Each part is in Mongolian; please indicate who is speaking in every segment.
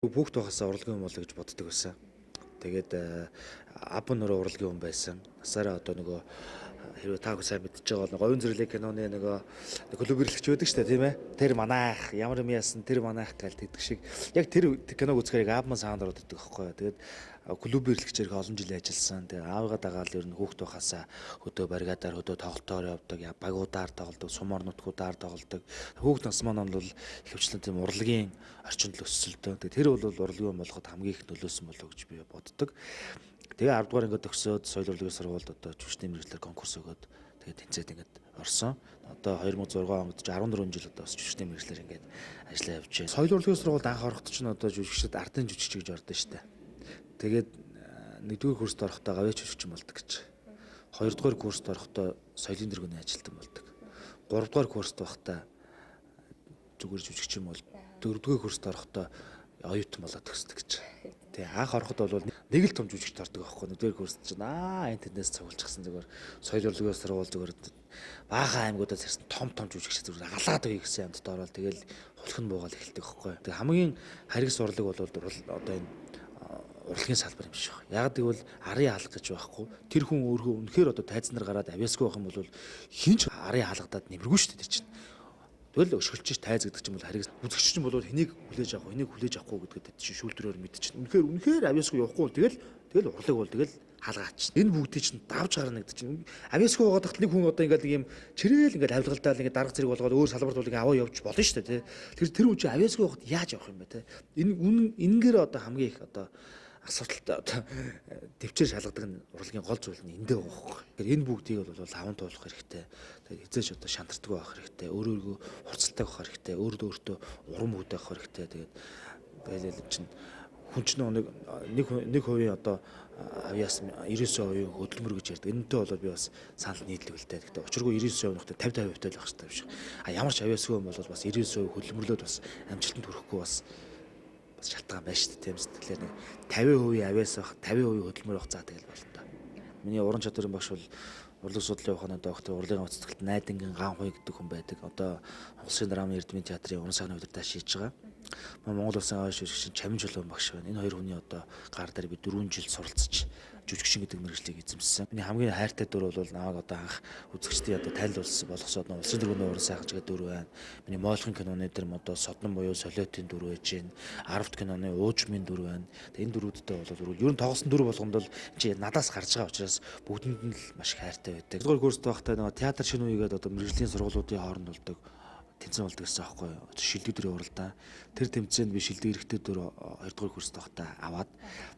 Speaker 1: Бүгд байхасаа урлагийн хүн болоо гэж боддог байсан. Тэгээд ав нөрөө урлагийн хүн байсан. Насаараа одоо нөгөө хэрвээ та сайн мэдчихэж байгаа бол Говийн зэрлэг киноны нөгөө клуб ирлэгч байдаг шүү дээ, тийм ээ. Тэр манаах, ямар юм яасан тэр манаах гал тэгдэг шиг. Яг тэр киног үзэхээр яг аав маань саанд ороод иддэг байхгүй юу. Тэгээд клуб ирлэгчээр их олон жил ажилласан. Тэгээд аавыгаа дагаал ер нь хүүхд байхасаа хөдөө бригадаар хөдөө тоглолтоор явдаг, багуудаар тоглодог, сумаар нутгуудаар тоглодог. Хүүхд нас маань бол ихэвчлэн тийм урлагийн орчинд л өссөн л дөө. Тэгээд тэр бол урлагийн хүн болгоход хамгийн их нөлөөсөн болов гэж би боддог. Тэгээ 10 дугаар ингээд төгсөөд соёл урлагийн сургуульд одоо жүжигчдийн мэргэжлээр конкурс өгөөд тэгээд тэнцээд ингээд орсон. Одоо 2006 онд 14 жил одоо бас жүжигчдийн мэргэжлээр ингээд ажиллаа явж байна. Соёл урлагийн сургуульд анх ороход ч нь одоо жүжигчд ардын жүжигч гэж ордон штэ. Тэгээд нэгдүгээр курст орохдоо гавьяач жүжигчин болдог гэж. Хоёрдугаар курст орохдоо соёлын дэргэний ажилтан болдог. Гуравдугаар курст байхдаа зүгээр жүжигчин бол, дөрөвдүгээр курст орохдоо оюутан болоод төгсдөг гэж. Тэгээ анх ороход бол нэг л том жүжигч ордог байхгүй. Нэгдүгээр курст чинь энэ тэндээс цуглуулчихсан зүгээр соёл урлагийн сургууль зүгээр баахан аймагудаа сарсан том том жүжигч зүгээр алаад өгье гэсэн юмд ороод тэгэл хулх нь буугаал эхэлдэг байхгүй. Тэгээ хамгийн харгас урлаг бол одоо энэ урлагийн салбар юм шиг. Яг гэвэл арын хаалга гэж байхгүй. Тэр хүн өөрөө үнэхээр одоо тайзнаар гараад авьяасгүй байх юм бол хинч арын хаалгадаад нэмэргүй шүү дээ тэр чинь. Тэгэл өшгөлч тайз гэдэг чинь бол хариг үзэгч чинь бол хэнийг хүлээж авах, хэнийг хүлээж авахгүй гэдгээд чинь шүүлтүүрээр мэдчихнэ. Үнэхээр авьяасгүй явахгүй бол тэгэл урлаг бол тэгэл хаалгаач. Энэ бүгдийг чинь давж гарна гэдэг чинь авьяасгүй байгаад тахт нэг хүн одоо ингээд нэг юм чирээл ингээд авилгалдаал ингээд дарга зэрэг болгоод өөр салбарт бол ингээд аваа явж болно шүү дээ, тий. Тэр хүн чинь авьяасгүй байхад яаж явах юм бэ, тий. Энэ үнэн энэгээр одоо хамгийн их одоо асуудалтай одоо төвчээр шалгадаг нь урлагийн гол зүйл нь эндээ байгаа байхгүй. Тэгэхээр энэ бүгдийг бол аван туулах хэрэгтэй. Тэгээд хизээч одоо шантардгүй байх хэрэгтэй. Өөрөө өөргөө хурцлалтай байх хэрэгтэй. Өөрөө өөртөө урам өгдөг байх хэрэгтэй. Тэгээд тэгэл чинь хүн чинь нэг хувийн одоо авьяас 99% хөдөлмөр гэж ярьдаг. Энэнтэй бол би бас санал нийлдэг л дээ. Гэхдээ учиргүй 99% нөхдөд 50 50% л байх хэрэгтэй юм шиг. А ямар ч авьяасгүй юм бол бас 99% хөдөлмөрлөөд бас амжилтанд хүрэхгүй бас шалтгаан байна шүү дээ, тийм үү. Тэгэхээр нэг 50% авьяас байх, 50% хөдөлмөр байх заа тэгэл болно доо. Миний уран чадварын багш бол урлаг судлалын ухааны доктор, урлагийн онцлогт Найдангийн Ганхуй гэдэг хүн байдаг. Одоо Улсын драмын эрдмийн театрын уран сайхны удирдах хийж байгаа. Монгол улсын аваа шүжигчин Чамин Чулуун багш байна. Энэ хоёр хүний одоо гар дээр би 4 жил суралцж жүжигчин гэдэг мэргэжлийг эзэмшсэн. Миний хамгийн хайртай дүр бол намайг одоо анх үзэгчдийн одоо танил болгосоод улсын дөрвөний уран сайхан гэдэг дүр байна. Миний мойлхон киноны дээр одоо содон буюу солиотын дүр байж байна. 10-т киноны уужмын дүр байна. Тэгээ энэ дүрүүдтэй бол ер нь тоглосон дүр болгонд бол чи надаас гарч байгаа учраас бүгдэнд нь л маш их хайртай байдаг. Дугаар курст байхдаа нөгөө театр шинэ үегээд одоо мэргэжлийн сургуулиудын хооронд болдог тэмцээн болдог гэсэн аахгүй юу. Шилдэг дөрөв уралдаан. Тэр тэмцээнд би шилдэг эрэгтэй дөрөв 2 дугаар курст байхдаа аваад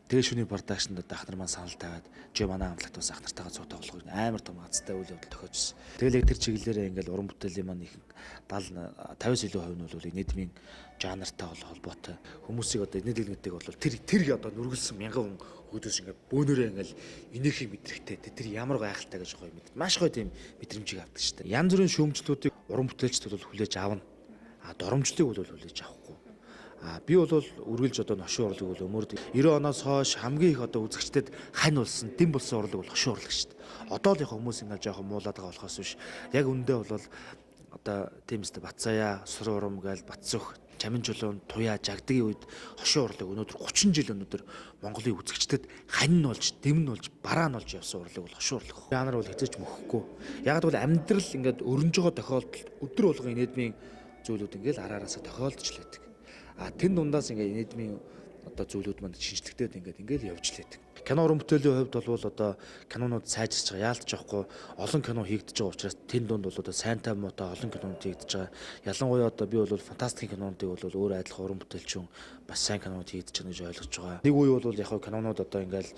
Speaker 1: тэгээ шүний продакшнд одоо ах нар маань санал тавиад чи манай хамтлагт бас ах нартайгаа цуг тоглох амар том азтай үйл явдал тохиожсон. Тэгэл яг тэр чиглэлээрээ ингээл уран бүтээлийн маань их 70 50-аас илүү хувь нь бол нийтмийн жанртай бол холбоотой. Хүмүүсийг одоо инээлгэнтэй бол тэр одоо нүргэлсэн мянган хүн өөдөөс ингээд бөөнөрөө ингээл инээхийг мэдрэгтэй. Тэр ямар гайхалтай гэж гоё мэд. Маш гоё тийм мэдрэмжийг авдаг шүү дээ. Янз бүрийн шүүмжлүүдийг уран бүтээлчд бол хүлээж авна. А доромжлыг бол хүлээж авахгүй. А би бол үргэлж одоо ношин урлаг бол өмөрдөг. 90 оноос хойш хамгийн их одоо үзэгчдэд хань болсон, дэм болсон урлаг бол хошин урлаг шүү дээ. Одоо л яг хүмүүс ингээл жоохон муулаад байгаа болохоос биш. Яг үндэ бол одоо тийм үстэй Батцаяа, Сур урам гээл Батцөх, Чамин Чулуун, Туяа, Жагдгийн үед хошин урлаг өнөөдөр 30 жил өнөөдөр Монголын үзэгчдэд хань нь болж, дэм нь болж, бараа нь болж явсан урлаг бол хошин урлаг. Жанр бол хизээч мөхгүй. Яг бол амьдрал ингээд өрнөж байгаа тохиолдолд өдөр болгон инээдмийн зүйлүүд ингээд араараасаа тохиолдож л байдаг. А тэн дундаас ингээд инээдмийн одоо зүйлүүд манд шинжлэхтэй ингээд явж л байдаг. Кино уран бүтээлийн хувьд бол одоо кинонууд сайжирч байгаа. Яалтч явахгүй олон кино хийгдэж байгаа учраас тэн дунд бол одоо сайнтай муутай олон кинонууд хийгдэж байгаа. Ялангуяа одоо би бол фантастикийн кинонуудыг бол өөр адилхан уран бүтээлчин бас сайн кинонууд хийгдэж байгаа гэж ойлгож байгаа. Нэг үе бол яг кинонууд одоо ингээд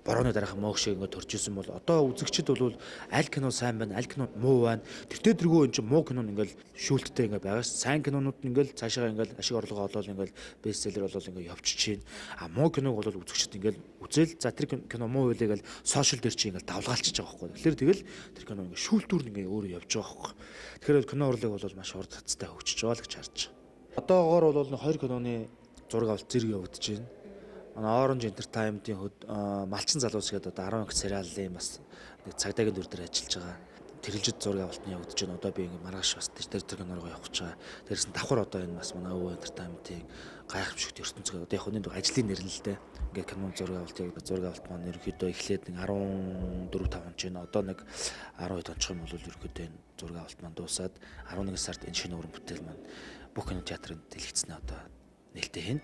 Speaker 1: борооны дараахан мөг шиг ингээд төрж исэн бол одоо үзэгчд бол аль кино сайн байна, аль кино муу байна. Тэртээ тэргүй энэ чинь муу кино ингээд шүүлттэй ингээд байгаа ш. Сайн кинонууд нь ингээд цаашаа ингээд ашиг орлогоо олоод ингээд бестселлер болоод ингээд явчих чинь. А муу киног бол үзэгчд ингээд үзэл за тэр кино муу байлээ гэж сошиал дээр чинь ингээд давлгаалчиж байгаа байхгүй. Тэгэхээр тэгэл тэр кино ингээд шүүлтүүр нь ингээд өөрөө явж байгаа байхгүй. Тэгэхээр кино урлаг бол маш урд цацтай хөгжиж байгаа л гэж харж байгаа. Одоогоор бол 2 киноны зураг авалт зэрэг явагдаж байна. Orange Entertainment-ийн Малчин залуус гэдэг одоо 10 анги сериалын бас нэг цагдаагийн дүр дээр ажиллаж байгаа. Тэрэлжид зураг авалт нь явагдаж байна. Одоо би ингээ маргааш бас тэр кинороо явах гэж байгаа. Дээрээс нь давхар одоо энэ бас манай өвөө entertainment-ийн гайхамшигт ертөнцийн одоо яг нэг ажлын нэр нь л дээ. Ингээ кино зураг авалт яг зураг авалт маань ерөнхийдөө эхлээд нэг 14 5 он ч байна. Одоо нэг 12 ончих юм бол ерөнхийдөө энэ зураг авалт маань дуусаад 11 сард энэ шинэ уран бүтээл маань бүх кино театрын дэлгэцнээ одоо нээлттэй хийнэ.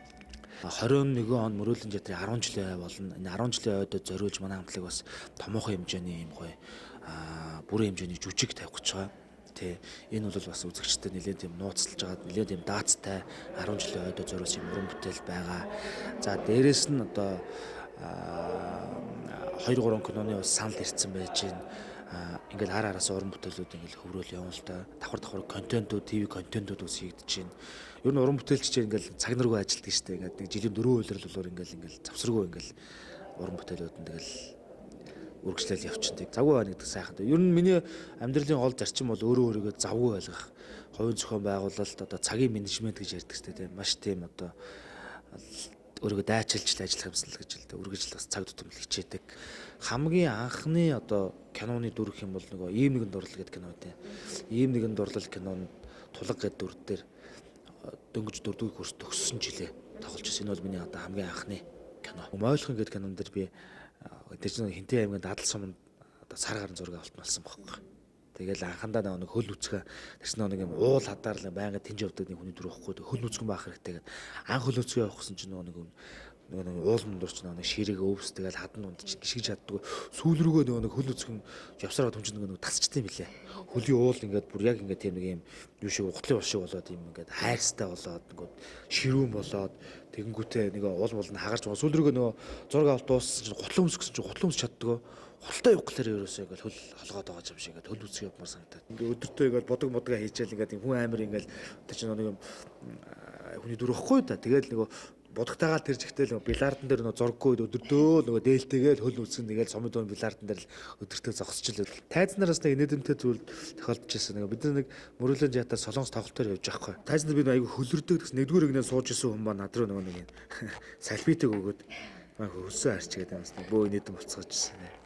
Speaker 1: 21 он Мөрөөдлийн театрын 10 жилийн ой болно. Энэ 10 жилийн ойдоо зориулж манай хамтлаг бас томоохон хэмжээний юм гоё бүрэн хэмжээний жүжиг тавих гэж байгаа. Тэ энэ бол бас үзэгчдэд нэлээд тийм нууцлж байгаа, нэлээд тийм даацтай 10 жилийн ойдоо зориулсан юм уран бүтээл байгаа. За дээрэс нь одоо 2 3 киноны бас санал ирсэн байж байна. Ингээл ар араас уран бүтээлүүд ингээл хөврөөл явна л та. Давхар давхар контентууд, ТV контентууд ус хийгдэж байна. Ер нь уран бүтээлч чинь ингээл цаг наргүй ажилладаг шүү дээ. Ингээд нэг жилийн 4 улирал болоор ингээл завсаргүй ингээл уран бүтээлүүд нь тэгэл үргэлжлээл явчихна. Завгүй байна гэдэг сайхан. Ер нь миний амьдралын гол зарчим бол өөрөө өөрийгөө завгүй байлгах, хувийн зохион байгуулалт, одоо цагийн менежмент гэж ярьдаг шүү дээ. Маш тийм одоо өөрийгөө дайчилж ажиллах юмсан л гэж л дээ. Үргэлжил бас цаг тутам хичээдэг. Хамгийн анхны одоо киноны дүр гэх юм бол нөгөө Ийм нэгэн дурлал гэдэг кино тийм. Ийм нэгэн дурлал кинонд Тулаг гэдэг дүр дээр дөнгөж дөрөвдүгээр курс төгссөн жилээ тоглож байсан. Энэ бол миний одоо хамгийн анхны кино. Мойлхон гэдэг кинон дээр би тэр чинь Хинтээ аймгийн Дадал суманд одоо сар гарын зураг авалт болсон байхгүй. Тэгэл анхандаа нэг хөл нүцгэн тэрсэн нэг юм уул хадаар л байнга тэнж явдаг нэг хүний дүр байхгүй. Хөл нүцгэн байх хэрэгтэй гэдэг. Анх хөл нүцгэн явах гэсэн чинь нөгөө нэг уул мундурч нэг ширэг өвс тэгэл хадан дунд чинь гიშгэж чаддгүй. Сүүл рүүгээ нөгөө нэг хөл нүцгэн явсараа түн чинь нөгөө тасчтай юм билээ. Хөлийн уул ингээд бүр яг ингээд тийм нэг юм юу шиг угатлын ус шиг болоод юм ингээд хайрстай болоод нөгөө ширүүн болоод тэгэнгүүтээ нэг уул мул нь хагарч байгаа. Сүүл рүүгээ нөгөө зураг авалт дууссан чинь гутлан өмсгсөн чинь гутлан өмсч чаддгүй. Хултай явах гэхээр ерөөсөө ингээд хөл холгоод байгаа юм шиг ингээд хөл үсэг явмаар санагдаад. Ингээд өдөртөө ингээд бодог модгаа хийжээл ингээд хүн амир ингээд тэр чинь нэг юм хүний дүр ихгүй да. Тэгэл нөгөө бодогтайгаа тэр жигтэл нөгөө бильярдн дээр нөгөө зурггүй өдөртөө нөгөө дээлтэйгээл хөл үсгэн тэгэл сумын дуун бильярдн дээр л өдөртөө зогсчихл. Тайз нараас нэг инээдэмтэй зүйл тохиолдож байсан. Нөгөө бид нар нэг Мөрөөдлийн театр Солонгос тоглолтоор явж байгаа хгүй. Тайз нар би айгүй хөлөрдөг гэсэн нэгдүгээр эгнээ сууж исэн хүн ба над руу нөгөө нэг салфитыг өгөөд хөлсөө харч гэдэг юм бас бөө инээдэм болцоож ирсэн.